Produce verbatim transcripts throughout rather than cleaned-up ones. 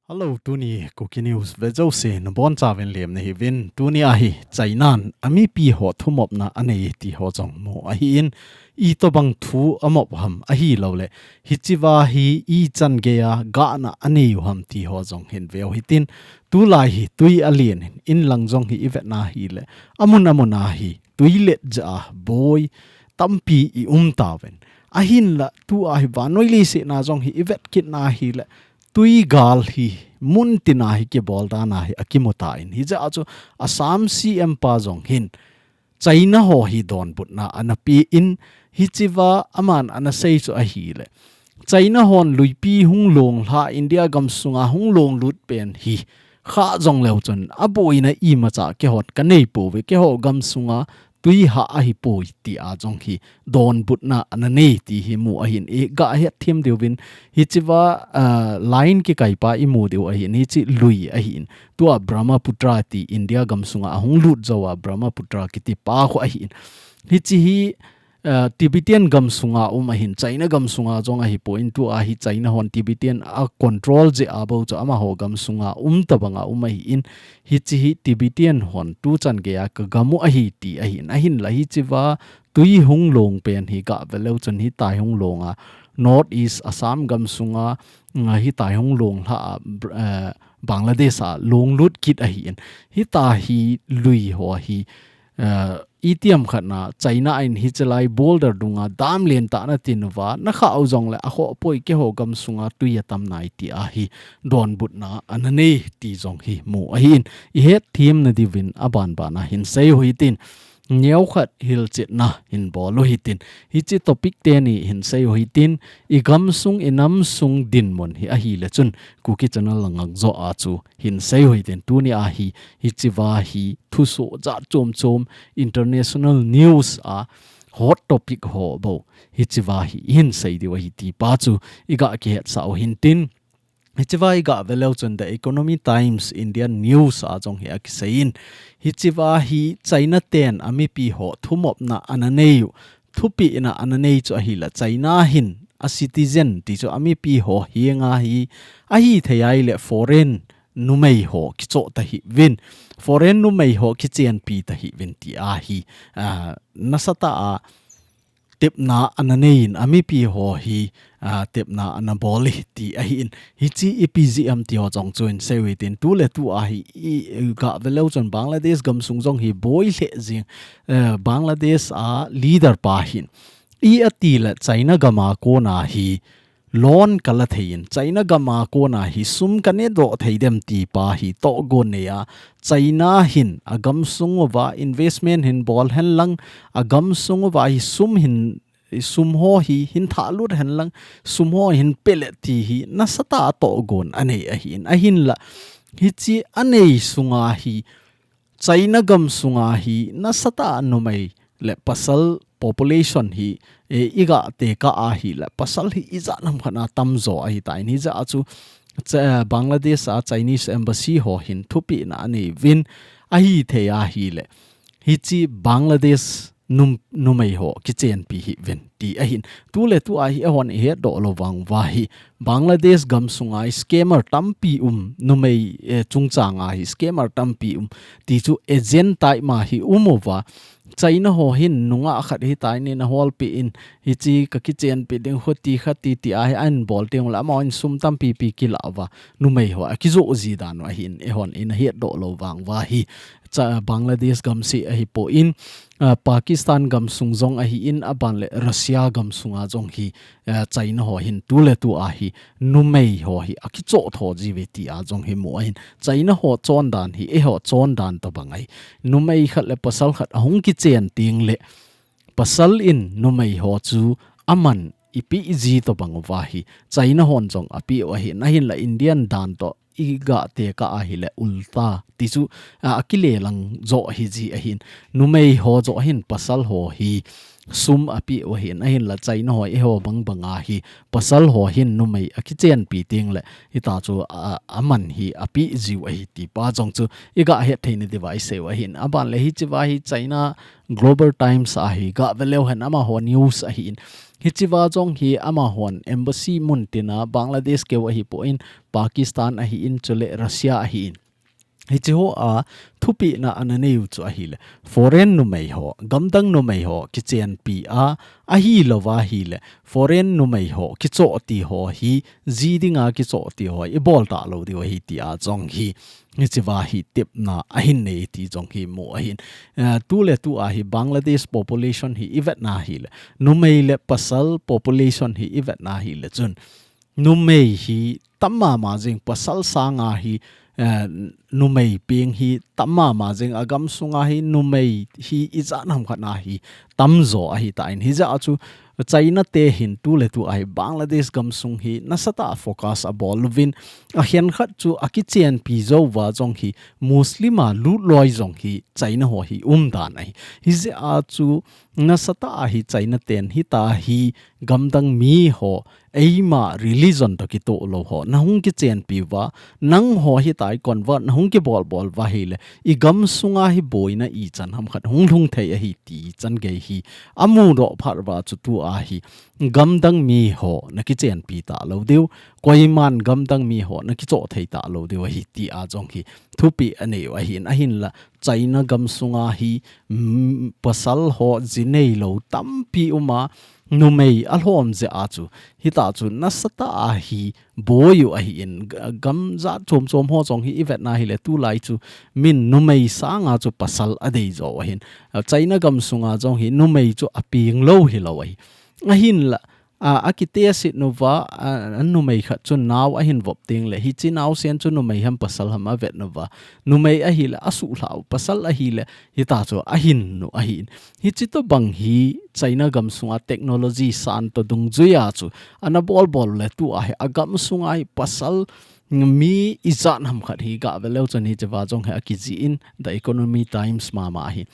Hello, tuni Kuki News ve jouse nabonchauvin lemna hiuvin. Tuni ahi China in amipi ho thumopna anei ti ho jong mu ahin, itobang thu amop ham ahilouleh hichea hi ichan geiya gahna anei u ham ti ho jong hin veu hitin. Tulai hi tui alen in, inlang jong hi ivetna hileh amun amun a hi tui let jeh a boi tampi i um tauvin. Ahinla tua hi vannoi leiset na jong hi ivet kitna hileh tui gal hi mun tina hi kibol dan a hi akimu tan. Hijeh a chu Assam C M pa jong hin China ho hi donbutna ana pe in, hichea aman ana sei chu ahileh China hon luipi hung long lha, India gamsunga hung long lut pen hi kha jong leu chun aboina imacha keihon kanei pouve, keiho gamsunga tui ha ahipoi tia jong hi donbutna ana nei ti hi mu ahin, i gah hetthem diuvin. Hichea, ah, line kikaipa imu diu ahin, hiche lui ahin. Tua Brahmaputra ti India gamsunga ahung lut jouva Brahmaputra kitipa khu ahin. Hiche hi, ah, Tibetan gamsunga um ahin, China gamsunga jong ahipon, tua hi China hon Tibetan a control jeh a bou chu amaho gamsunga um tobanga um ahin, hiche hi Tibetan hon tuchan geiya kagam u ahi ti ahin, ahinla hichea tui hung long pen hi gah ve leu chun hitia hung long a, North East Assam gamsunga, nga hitia hung long lha a, Br-, eh, Bangladesh a long lut kit ahin. Hitia hi lui ho hi, eh, itiham khat na China in hiche lai border dunga dam lentah na tin uva, na kha u jongleh akhoh poi, keiho gamsunga tui atam nai tia hi donbutna ana nei ti jong hi mu ahin. I hetthem na diuvin aban ban a hin sei u hitin. Neokhat hilchetna hin bol u hitin. Hiche topic teni hin sei u hitin. I gamsung, i namsung dinmun hi ahileh chun Kuki Channel a ngah joh a chu hin sei u hitin. Tuni ahi, hichea hi thusoh jat chom chom international news a hot topic ho bou hichea hi hin sei diu ahi ti pa chu i gah kihetsah u hitin. Hichea i gah ve leu chun The Economy Times Indian News a jong hi akisei in, hichea hi China ten amipi ho thumopna ana nei u, thupehna ana nei chu ahileh China hin a citizen ti chu amipi ho henga hi ahithei ahileh foreign numei ho kichoh tahih uvin, foreign numei ho kichenpi tahih uvin tia hi, ah, nasatah a tepna ana nei in, amipi ho hi, ah, tepna ana bol e ti ahin. Hiche ipi jeh ham ti ho jong chu hin sei u hitin. Tuletu ahi, i, i gah ve leu chun Bangladesh gamsung jong hi boi lheh jing, eh, Bangladesh a leader pa hin, i atileh China gam a kona hi loan kala thei in, China gam a kona hi sum kane doh thei dem ti pa hi tohgon nei a, China hin agamsung uva investment hin bol henlang, agamsung uva hi sum hin, sum ho hi hin thahlut henlang, sum ho hin pele ti hi nasatah a tohgon anei ahin. Ahinla, hiche anei sunga hi, China gamsunga hi nasatah a numei le pasal population hi, eh, i gah tekah ahileh pasal hi ijat ham khat na tamjo ahitan, hijeh a chu, cha-, Bangladesh a Chinese embassy ho hin thupehna anei uvin, ahithei ahileh hiche Bangladesh num-, numei ho kichenpi hih uvin ti ahin. Tuletu ahi, eihon i hetdoh lou vang uva hi Bangladesh gamsunga hi scammer tampi um, numei, eh, chungchanga hi scammer tampi um. Ti chu agent type ma hi um uva. China ho hin nungah khat hitia in aholpeh in, hiche kakichenpi ding, khuti khati tia hi ahin bol teng uleh amahon sum tampi pi kilah uva, numei ho akijoh ji dan u ahin, eihon i hetdoh lou vang uva hi. Cha-, Bangladesh gamseh ahipon, ah, Pakistan gamsung jong ahin, aban le Russia gamsunga jong hi, eh, China ho hin tuletu ahi numei ho hi akichoh tho jiuve tia jong hi mu ahin. China ho chondan hi eiho chondan tobang ahi. Numei khat le pasal khat ahung kichen tengleh pasal in numei ho chu aman ipeh ji tobang uva hi China hon jong apeh u ahin, ahinla Indian dan toh i gah tekah ahileh ulta ti chu, a, akile lang joh hi ji ahin. Numei ho joh hin pasal ho hi, sum apeh u ahin, ahinla China ho eiho bang banga hi pasal ho hin numei akichenpi tengle hitachu a, aman hi apeh jiu ahi ti pa jong chu iga hetthei nadiuva iseiu ahin. Aban le hichea hi China Global Times a hi gave leu hen amaho news ahin. Hichea jong hi amahon embassy mun tina Bangladesh keu ahipon Pakistan ahin chule Russia ahin. Hiche hoa thupehna ana neiu chu ahile foreign numei ho, gamdang numei ho kichenpi a, ahilouva ahile foreign numei ho kichoh ti ho hi, ji dinga kichoh ti ho ibol talou diu ahi tia jong hi, hichea hi tepna ahin nei ti jong hi mu ahin. Eh, tuletua hi Bangladesh population hi ivetna ahile, numei le pasal population hi ivetna ahile chun numei hi tam mama jeng, pasal sanga hi, eh, numei peng hi tam mama jeng, agamsunga hi numei hi ijat hamkhat na hi tamjo ahitan. Hijeh a chu China te hin tuletua hi Bangladesh gamsung hi nasatah a focus abol uvin, akhenkhat chu akichenpi jouva jong hi Muslim a lutloi jong hi China ho hi umdan ahi. Hijeh a chu nasatah a hi China ten hitia hi gamdang mi ho eima religion toh kitoh lou ho nahung kichenpi uva, nangho hitia convert nahung kibolbol uva ahile igamsunga hi boina ichan hamkhat hung lhung thei ahi ti changei hi amudoh phat uva chu tua hi gamdang mi ho nakichenpi talou diu, koiman gamdang mi ho nakichoh thei talou diu ahi tia jong hi thupeh aneiu ahin. Ahinla China gamsunga hi, mm, pasal ho ji neilou tampi uma, numei alhom jeh a chu hitachu nasatah a hi boiu ahin. Ga-, gam jat chom chom ho jong hi ivetna ahile tulai chu min numei sanga chu pasal adeijo ahin. Ah, China gamsunga jong hi numei chu apeng lou hilou ahi. Ahinla, a, akitest uva, a, an numei khat chun nao ahin vop tengle hiche naosen chu numei ham pasal ham avet uva, numei ahile asuhlhau, pasal ahile hitachu ahin nu ahin. Hiche tobang hi China gamsunga technology san toh dungjuia chu ana bolbol le tua hi agamsunga hi pasal mi ijat hamkhat hi gave leu chun hichea jong hi akijih in The Economy Times mama hi,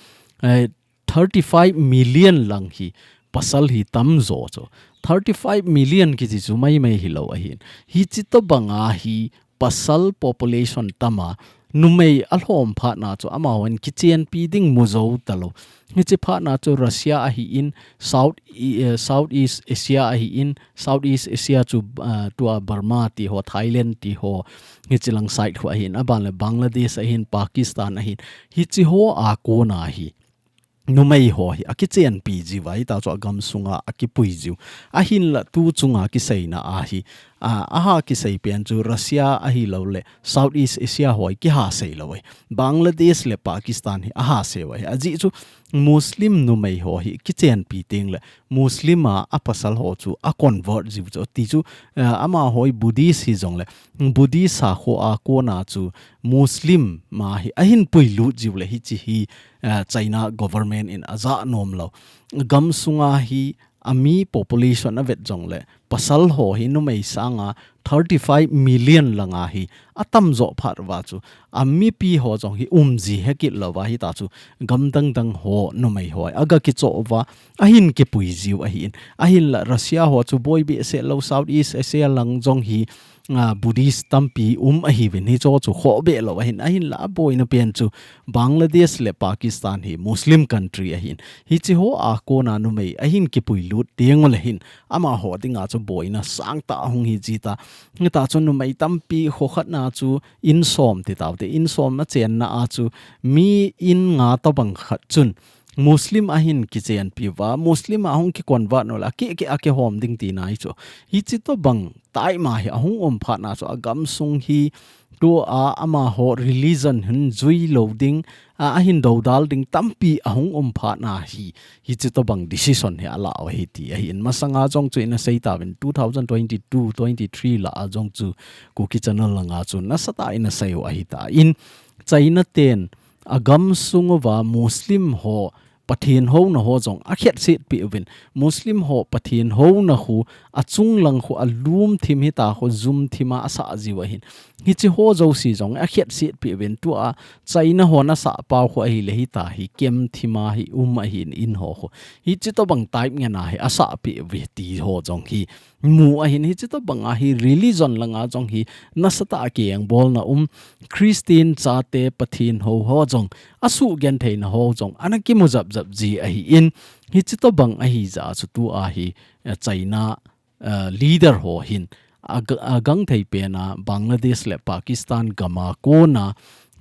eh, thirty five million lang hi pasal hi tamjo chu. Thirty five million kiti chu maimai hilou ahin. Hiche tobanga hi pasal population tama numei alhom phatna chu amahon kichenpi ding mujou talou. Hiche phatna chu Russia ahin, South, eh, Southeast Asia ahin, Southeast Asia chu, ah, tua Burma ti ho, Thailand ti ho, hiche lang side ho ahin, aban le Bangladesh ahin, Pakistan ahin. Hiche hoa kona hi numei ho hi akichenpi jiuva hitachu agamsunga akipui jiu. Ahinla tu chunga kiseina a hi, a, aha kisei pen chu Russia ahilou le Southeast Asia ho hi kiha seilou ahi. Bangladesh le Pakistan hi aha seiu ahi. Ajeh chu Muslim numei ho hi kichenpi tengle Muslim a, apasal ho chu aconvert jiu chu ti chu, a, amaho hi Buddhist hijongle Buddhist a hoa kona chu Muslim ma hi ahin puilut jiu le hiche hi, a, China government in aja nomlou. Gamsunga hi ami population avet jongle pasal ho hi numei sanga thirty five million langa hi atamjo phat uva chu amipi ho jong hi umji hekit louva hitachu gamdang dang ho numei ho aga kichoh uva ahin kipui jiu ahin. Ahinla Russia ho chu boi behseh lou, Southeast Asia lang jong hi, a, Buddhist tampi um ahiuvin hicheho chu khoh behlou ahin. Ahinla aboina pen chu Bangladesh le Pakistan hi Muslim country ahin. Hiche hoa kona numei ahin kipuilut tengule hin amaho dinga chu boina sangtah ahung hi jita. Hitachu numei tampi kho khatna chu in som ti taute, in som achenna a chu mi in nga tobang khat chun Muslim ahin kichenpi uva, Muslim a hung kiconvert nule akeh keh a kihom ding tina ahi chu. Hiche tobang taima hi ahung um phatna chu agamsung hi tua amaho religion hin juilou ding, a, ahin doudal ding tampi ahung um phatna hi, hiche tobang decision hi alau ahi ti ahin. Masanga jong chu ina sei tauvin two thousand twenty-two twenty-three lah a jong chu Kuki Channel langa chu nasatah a ina seiu ahitan, China ten agamsung uva Muslim ho Pathen houna ho jong akhetset peh uvin, Muslim ho Pathen houna khu achung lang khu alum thim hita khu jum thima asah jiu ahin. Hiche ho jouse jong akhetset peh uvin, tua China hon asah pau khu ahile hita hi kem thima hi um ahin, in ho khu. Hiche tobang type ngen a hi asah peh uve ti ho jong hi mu ahin, hiche tobang a hi religion langa jong hi nasatah a kiengbolna um, Christian chate Pathen hou ho jong, asugentheina ho jong ana kimu japjap ji ahin, hiche tobang ahi jeh a chu tua hi, eh, China, eh, leader ho hin ag-, agangthei pen a Bangladesh le Pakistan gam a kona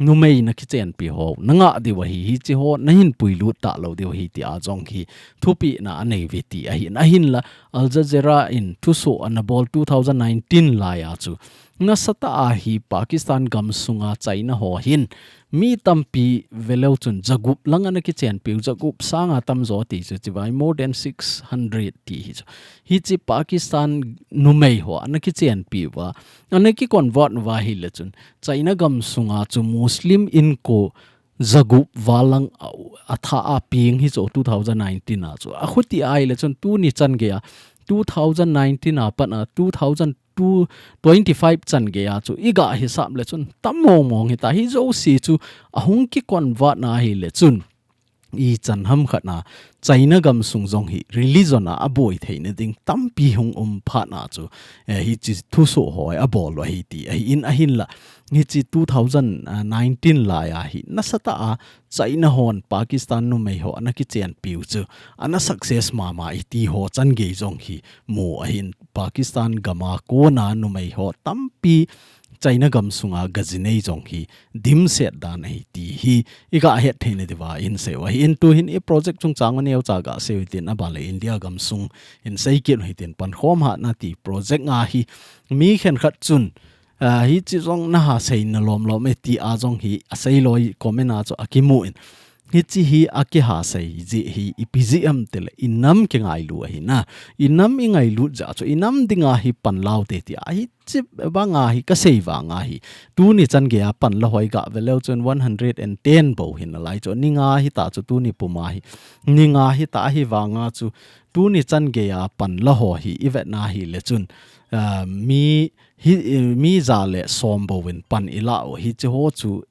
numei nakichenpi ho nangah diu ahi, hiche ho nahin puilut talou diu ahi tia jong hi thupehna anei uve ti ahin, ahinla Al Jazeera in thusoh ana bol two thousand nineteen lai a chu nasatah a hi Pakistan gam sunga China ho hin mi tampi veleu chun jagup lang ana kichenpiu, jagup sanga tamjo ti chu chivai more than six hundred ti hi chu. Hiche Pakistan numei ho ana kichenpiu va, ana kiconvert uva ahile chun China gam sunga chu Muslim inko jagup val lang a, atha a peng hi chu two thousand nineteen a chu. Akhuti ahile chun tuni chan gei a two thousand nineteen a pat a two thousand twenty-five chan gei a chu iga hisap le chun tam mong mong hita, hijouse chu ahung kiconvert na ahile chun ichan ham khat na China gam sung jong hi religion a aboi theina ding tampi hung um phat na chu, eh, hiche thusoh ho abol u ahi ti ahin, ahinla hiche two thousand nineteen lai a hi nasatah a China hon Pakistan numei ho ana kichenpiu chu ana success mama e ti ho chan gei jong hi mu ahin, Pakistan gam a kona numei ho tampi China gam sunga gajinei jong hi dimset dan ahi ti hi iga hetthei na diuva inseiu ahin, tuhin i project chungchang u neocha gaseiu hitin, aban le India gam sung in seikit u hitin, Pankhom Hatna ti project nga hi mi khenkhat chun, ah, hiche jong naha sei nalom lom e tia jong hi asei loi comment a chu akimu in, hiche hi akiha sei jeh hi ipi jeh ham tile, inam kingailu ahi na. Inam ingailut jeh a chu inam dinga hi panla u te tia hiche banga hi kasei vanga hi tuni chan gei a panla ho iga veleu chun one hundred and ten bou hi nalai chu, ni nga hita chu tuni puma hi, ni nga hita ahivanga chu tuni chan gei a panla ho hi ivet na ahile chun, ah, mi hi, mi ja le som bou in pan ilah u hiche ho chu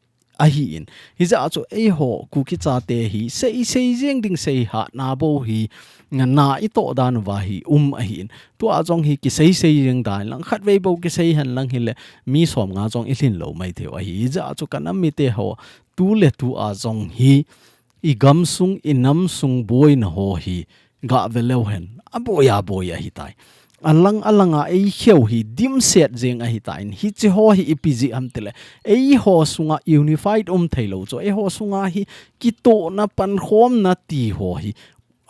ahin. Hijeh a chu eiho Kuki chate hi sei, sei jeng ding sei hatna bou hi na itoh dan uva hi um ahin. Tua jong hi kisei sei jeng dan lang, khatvei bou kisei hen lang hile mi som nga jong ilhin lou maitheiu ahi. Hijeh a chu kanam mite ho tuletua jong hi igam sung, inam sung boina ho hi ga veleu hen, aboi aboi ahitai. Alang alanga eikheu hi dimset jeng ahitan, hiche ho hi ipi jeh ham tile, eiho sunga unified um theilou chu, eiho sunga hi kitohna pankhomna ti ho hi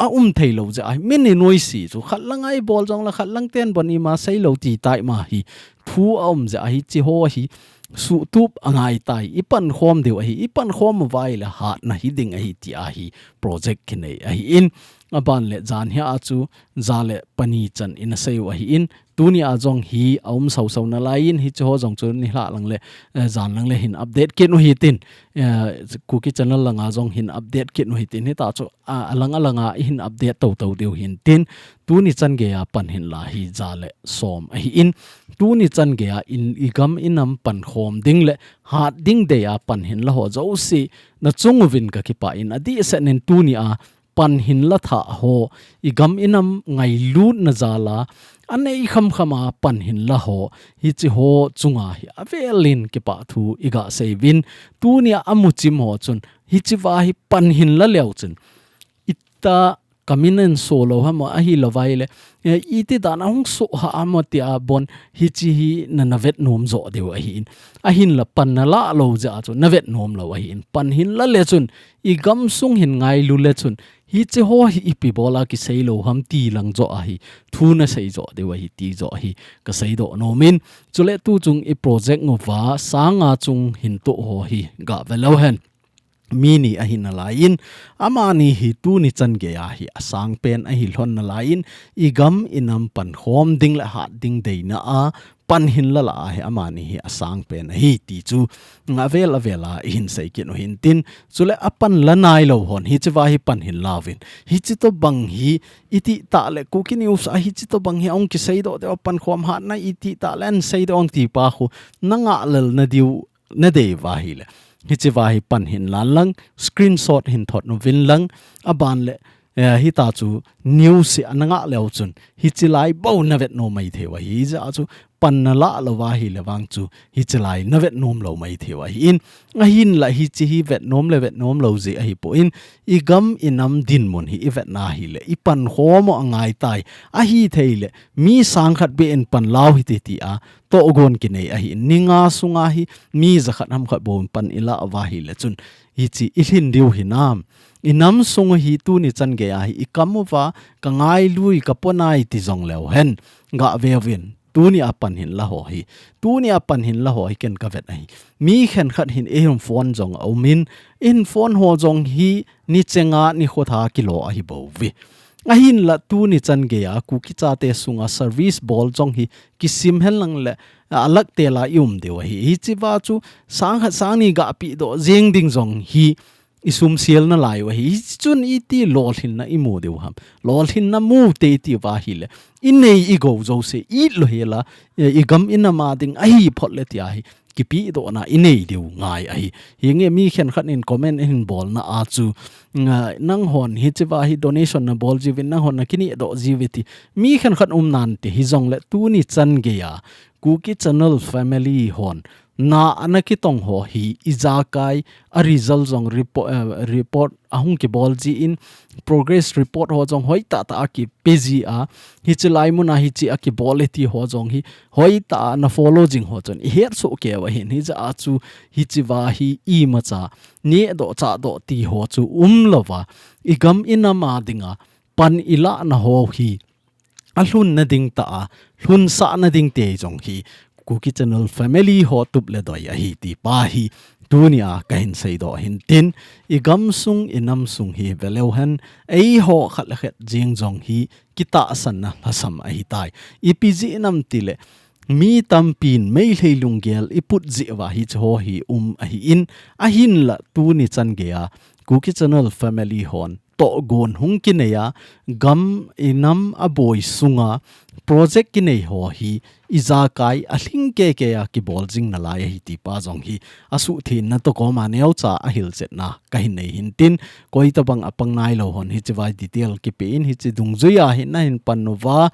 aum theilou jeh ahi, min inoise chu, khat langa ibol jongle khat lang ten bon ima seilou ti tai ma hi thu aum jeh ahi, hiche ho hi suhtup angaitai, ipankhom diu ahi, ipankhom uva ahile hatna hiding ahi tia hi project kinei ahin, aban le jan hia chu ja le pani chan ina seiu ahin, tuni a jong hi aum sausau nalai in, hiche ho jong chu nilhah lang le, eh, jan lang le hin update kit u hitin, eh, Kuki channel langa jong hin update kit u hitin, hita chu, ah, alang alanga ihin update tou tou diu hintin, tuni chan gei a pan hinla hi ja le som ahin, tuni chan gei a in, igam inam pankhom ding le hat ding dei a pan hinla ho jouse nachung uvin kakipah in, adehset in tuni a pan hinla thah ho, igam inam ngailutna jal a anei khamkham a pan hinla ho, hiche ho chunga hi avel in kipah thu iga seiyuvin, tuni a amuchim ho chun hichea hi pan hinla leu chun, ita kamin ahin so lou ham, ahilouva ahile, eh, iti dan a hung soh ham tia bon hiche hi na, navet nom jo diu ahin. Ahinla pan nalah lou jeh a chu navet nom lou ahin. Pan hinla le chun, igam sung hin ngailu le chun, hiche ho hi ipi bol a kisei lou ham ti lang jo ahi thu nasei jo diu ahi ti jo hi kasei doh nom in. Chule tuchung i project uva sang nga chung hin toh ho hi ga veleu hen. Mi ni ahi nalai in, amani hi tuni chan gei a hi asang pen ahi lhon nalai in, igam inam pankhom ding le hat ding deina a pan hin la la a hi amani hi asang pen ahi ti chu, nga vel a vel a i hin sei kit u hin tin, chule a pan la nai lo hon, hichi va hi pan hin la uvin. Hichi to bang hi, i ti ta le Kuki News a hichi to bang hi ong ki sei doh deuh a pan khom hat na i ti ta le an sei doh ong ti pa khu, na nga lel na diu, na dei va hi le. Hichi va hi pan hin lan lang, screenshot hin thot nu vin lang, a ban le, eh, hita chu news hi ana nga leu chun, hichi lai bo na vet nom mai thei u ahi, hijeh a chu pan na la lo va hi le vang chu, hichi lai na vet nom lo mai thei u ahi in, ahin la hichi hi vet nom le vet nom lo jeh ahi po in, i gam i nam dinmun hi i vet na hi le, i pan khom u angai tai, ahi thei le, mi sang khat be in pan lau hi te ti a, tohgon kinei ahi in, ni nga sunga hi, mi za khat ham khat bo pan i la va hi le chun, hichi i lhin diu hi nam. I nam sung hi tuni chan gei a hi, i kam u va, ka ngai lui, ka po nai ti jong leu hen, ga ve uvin. Tuni a pan hin la ho hi. Tuni a pan hin la ho hi ken ka vet ahi. Mi khen khat hin i hin phone jong a um in, i hin phone ho jong hi ni chenga ni khotha kilo ahi bo vi. Ahin la tuni chan gei a Kuki chate sunga service bol jong hi kisim hen lang le a lak te la i um deu ahi. Hichi va chu sang khat sang ni ga pi doh jeng ding jong hi i sum sial na lai u ahi. Hichi chun i ti lolhin na i mu deu ham. Lolhin na mu te i ti va hi le. I nei i go jo se i lo he la, i gam i nam a ding ahi phot le ti ahi. Kipi doh na i nei deu ngai ahi. Hi nge mi khen khat in comment in bol na a chu. Nga, nang hon hichi va hi donation na bol jiu vin, nang hon na kini doh jiu vi ti. Mi khen khat um nan ti hi jong le tuni chan gei a. Kuki Channel family hon. Na ana kitong ho hi i jakai a result jong report, eh, report ahung kibol ji in progress report ho jong hoi ta ta a kipe ji a hichi lai mun a hichi a kibol e ti ho jong hi hoi ta a na follow jing ho chun i het so ke va hin hijeh a chu hichi va hi i ma cha ni doh cha doh ti ho chu um lo va i gam i nam a ding a pan i la na ho hi a lhun na ding ta a, lhun sa na ding te jong hi, Kuki Channel family ho tup le doi ahi ti pa hi, tuni a ka hin sei doh hin tin, i gam sung, i nam sung hi ve leu hen, ei ho khat le khat jing jong hi, kitahsan na lhasam ahi tai. I pi ji nam ti le, mi tampin Meitei lunggel i put ji va hichi ho hi um ahi in, ahin la tuni chan gei a, Kuki Channel family hon, tohgon hung kinei a, gam i nam a boi sunga project kinei ho hi i jakai a lhing ke ke a kibol jing na lai ahi ti pa jong hi a suh thin na to koma neo cha a hil chet na ka hin nei hin tin koi ta bang a pang nai lo hon hichi vai detail kipe in hichi dungjui a hin na hin pan nu va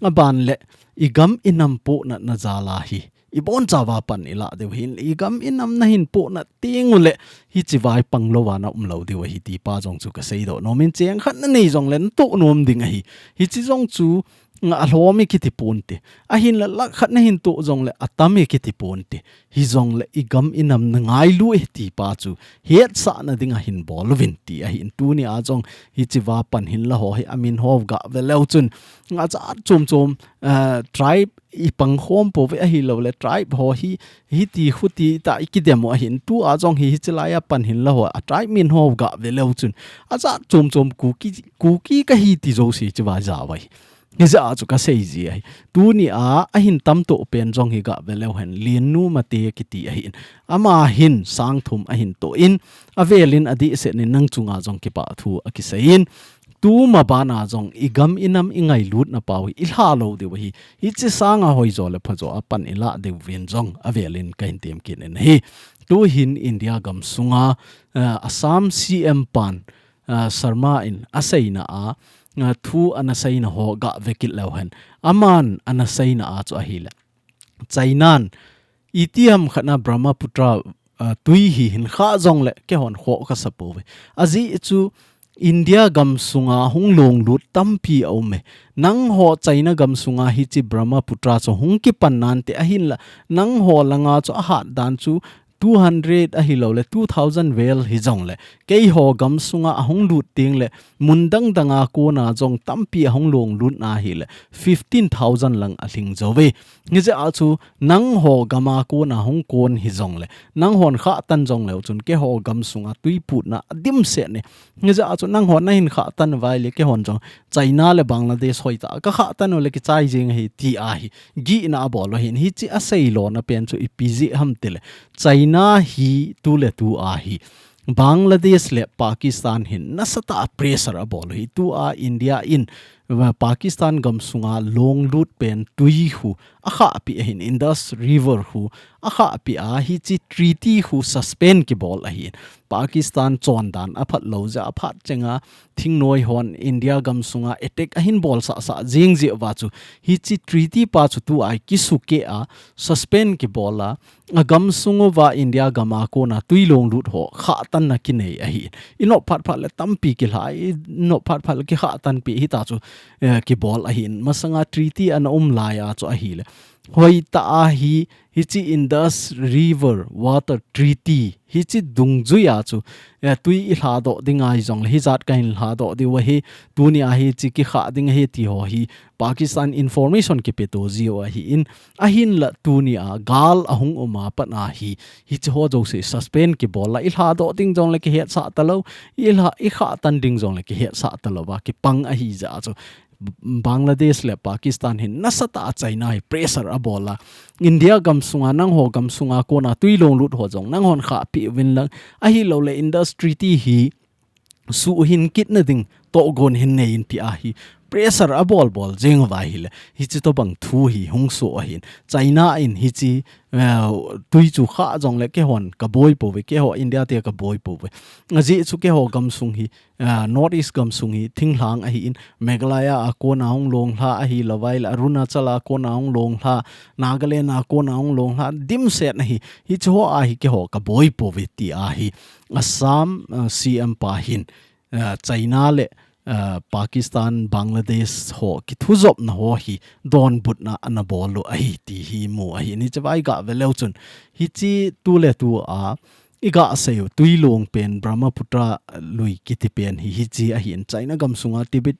a ban le i gam i nam po na na jala hi. I bon cha va pan i la deu hin, i gam i nam na hin po na ting u le, hichi vai pang lo va na um lo deu hi ti pa jong chu ka sei doh nom in cheng khat na nei jong le na to nom ding ahi. Hichi jong chu nga a lhom i kiti pon te. Ahin la lak khat na hin to jong le a tam i kiti pon te. Hi jong le i gam i nam na ngai lu e ti pa chu. Het sa na ding a hin bol vin ti ahi in tuni a jong hichi va pan hin la ho hi a min ho ga ve leu chun. Nga cha chom chom, eh, tribe i pang khom po ve ahi lo le tribe ho hi, hi ti khu ti ta i kidem u ahin tu a jong hi, hichi lai a pan hin la ho a tribe min ho ga ve leu chun. A cha chom chom Kuki, Kuki ka hi ti jo si chi va ja vai. Hi ja chu ka sei ji ahi. Tuni a, a hin tam to pen jong hi ga ve leu hen lien nu ma te kiti ahin. Ama hin sang thum a hin to in, a velin a di se ni nang chunga jong kipa thu a kisei in. Tu ma bana jong i gam i nam i ngailut na pau hi i hla lo deu hi. Hichi sanga hoi jo le pha jo a pan i la deu vin jong a velin ka hin tem kin in hi. Tu hin India gam sunga, eh, Assam C M pan, eh, Sarma in a seina a, eh, thu ana seina ho ga ve kit leu hen. Aman ana seina a chu ahi le. China'n, itiam khat na Brahmaputra, ah, tui hi hin kha jong le, ke hon kho ka sa po ve. A ji chu India gam sunga hung long lut tampi a um e. Nang ho China gam sunga hichi Brahmaputra chu hung kipan nan te ahin la. Nang ho langa chu a hat dan chu two hundred ahilou le two thousand vel hijongle, keiho gamsunga ahung lut tengle, mun dang danga kona jong tampi ahung long lut na hile, fifteen thousand lang alhing jou ve. Hijeh a chu nangho gama kona hung kon hijongle, nanghon khah tan jongleu chun keiho gamsunga tui putna adimset ne. Hijeh a chu nanghon nahin khah tan uva ahile keihon jong China le Bangladesh hoitah a ka khah tan u le kichai jeng ahi ti ahi. Gihna abol u ahin, hiche asei lona pen chu ipi jeh ham tile, China hi tu le tu ahi Bangladesh le Pakistan hin nasatah a pressure abol u ahi. Tua India in, uh, Pakistan gamsunga long lut pen tui khu akhahpi ahin, Indus River khu akhahpi a, hiche treaty khu suspend kibol ahin. Pakistan chondan aphat lou jeh a, aphat chenga thingnoi hon India gamsunga attack ahin bol sahsah jing jeh uva chu, hiche treaty pa chu tua kisukeh a, suspend kibol a, agamsung uva India gama kona tui long lut ho khah tanna kinei ahi. Inop phat phat le tampi kilha, inop phat phat le kikhah tanpi hita chu, eh, kibol ahin. Masanga treaty ana um lai a chu ahile, hoitah a hi, hiche Indus River Water Treaty, hiche dungjui a chu, eh, tui ilhadoh ding ahi jongle, hijat kahin lhadoh diu ahi, tuni a hiche kikhah ding ahi ti ho hi, Pakistan information kipeto jiu ahin, ahinla tuni a gal ahung um a pat a hi, hiche ho jouse suspend kibol a, ilhadoh ding jongle kihetsah talou, ilha, ikhah tan ding jongle kihetsah talou va, kipang ahi jeh a chu, Bangladesh le Pakistan hin nasatah a China hi pressure abol a, India gamsunga, nangho gamsunga kona tui long lut ho jong nanghon khahpi uvin lang, ahilou le Indus Treaty hi suhin kitna ding tohgon hin nei in ti ahi pressure abol bol jeng uva ahile, hiche tobang thu hi hung soh ahin. China in hiche, eh, tui chu khah jongle keihon kaboi pouve, keiho India te kaboi pouve. Ajeh chu keiho gamsung hi, ah, North East gamsung hi thinglhang ahin, Meghalaya a kona hung long lha ahilou vai le, Arunachal a kona hung long lha, Nagaland a kona hung long lha, dimset ahi, hiche ho a hi keiho kaboi pouve ti ahi. Assam, ah, C M pa hin, ah, China le, ah, Pakistan, Bangladesh ho kithujopna ho hi donbutna ana bol u ahi ti hi mu ahi. Hiche va iga ve leu chun, hiche tu le tu a, iga sei u, tui long pen Brahmaputra lui kiti pen hi, hiche ahin, China gamsunga Tibet,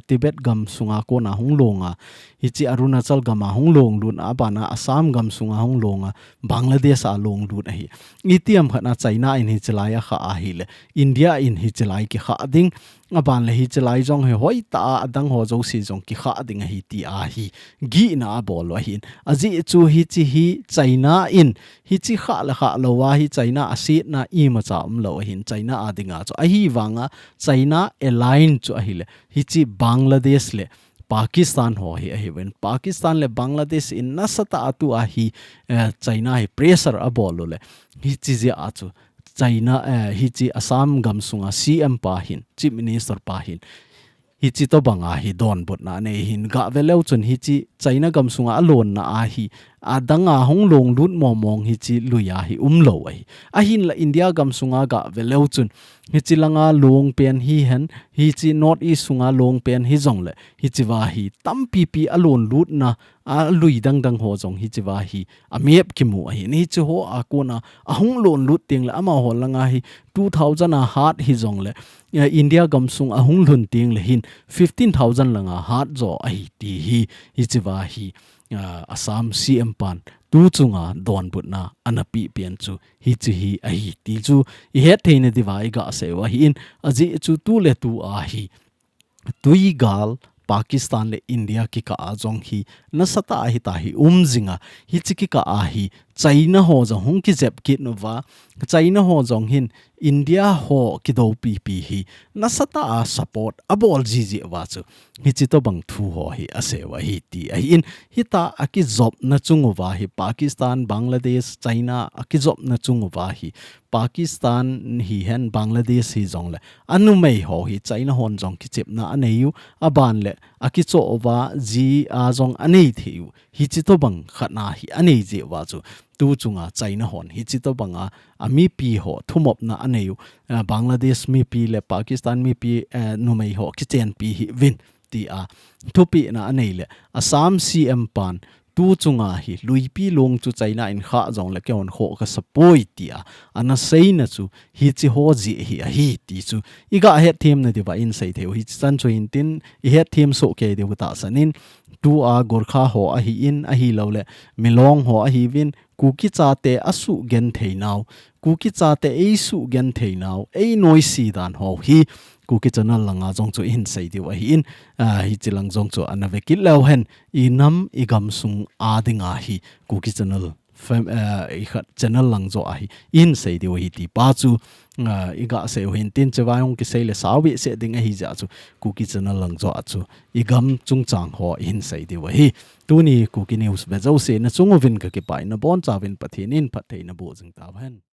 Tibet gamsunga kona hung long a, hiche Arunachal gama hung long lut a, abana Assam gamsunga hung long a, Bangladesh a long lut ahi. Itiham khat a China in hiche lai akhah ahile, India in hiche lai kikhah ding, aban le hiche lai jong hi hoitah a adang ho jouse jong kikhah ding ahi ti ahi gihna abol u ahin. Ajeh chu hiche hi China in hiche khah le khah lou a hi China asetna imacha umlou ahin, China a dinga chu. Ahivanga China align chu ahile, hiche Bangladesh le Pakistan ho hi ahiuvin. Pakistan le Bangladesh in nasatah a tua hi, eh, China hi pressure abol u le, hiche jeh a chu China, eh, hiche Assam gamsunga C M pa hin, Chief Minister pa hin, hiche tobanga hi donbutna anei ahin. Ga ve leu chun hiche China gamsunga alonna a hi, adanga hung long lut mong mong hiche lui a hi umlou ahi. Ahinla India gamsunga ga ve leu chun, hiche langa long pen hihen, hiche North East sunga long pen hijongle, hiche va hi tampi pi alon lutna, alui dang dang ho jong hiche va hi amep kimu ahin. Hiche ho a kona ahung lon lut tengle amaho langa hi two thousand a hat hijongle, eh, India gamsung ahung lhun tengle hin fifteen thousand langa hat jo ahi ti hi, hiche va hi, ah, Assam C M pan tu chunga donbutna ana peh pen chu hiche hi ahi ti chu ihet theina diuva iga sei u ahin. Ajeh chu tu le tu a hi tui gal Pakistan le India kikah a jong hi nasatah a hita hi um jinga, hiche kikah a hi China ho jong hung kijep kit uva, China ho jong hin India ho kidoupi pi hi nasatah a support abol jiji uva chu, hiche tobang thu ho hi asei u ahi ti ahin. Hita akijopna chung uva hi Pakistan, Bangladesh, China akijopna chung uva hi Pakistan hihen, Bangladesh hijongle, anumei ho hi China hon jong kichepna anei u, aban le akichoh uva ji a jong anei thei u. Hiche tobang khatna hi anei jeh uva chu, tu chunga China hon hiche tobanga amipi ho thumopna anei u, eh, Bangladesh mipi le Pakistan mipi, eh, numei ho kichenpi hih uvin tia thupehna anei le, Assam C M pan tu chunga hi luipi long chu China in khah jongle keiho khah kasapoi tia ana seina chu hichi ho jeh hi ahi ti chu iga hetthemna diuva ihin sei thei u. Hichan chu hintin ihetthem soh kei diu tahsan in, tua Gorkha ho ahin, ahilouleh Milong ho ahiuvin, Kuki chate asugenthei nau, Kuki chate eisugenthei nau, einoise dan ho hi Kuki Channel langa jong chu ihin sei diu ahin, ah, hichi lang jong chu ana vekit leu hen, inam igamsung a dinga hi Kuki Channel fam-, eh, ikhat channel lang joh ahi, ihin sei diu ahi ti pa chu, ah, iga sei u hintin, chevai hung kisei le sao behseh ding ahi jeh chu Kuki Channel lang joh a chu igam chungchang ho ihin sei diu ahi. Tuni Kuki News ve jouse nachung uvin kakipah in, nabonchauvin Pathen in phatthei naboh jing tauhen.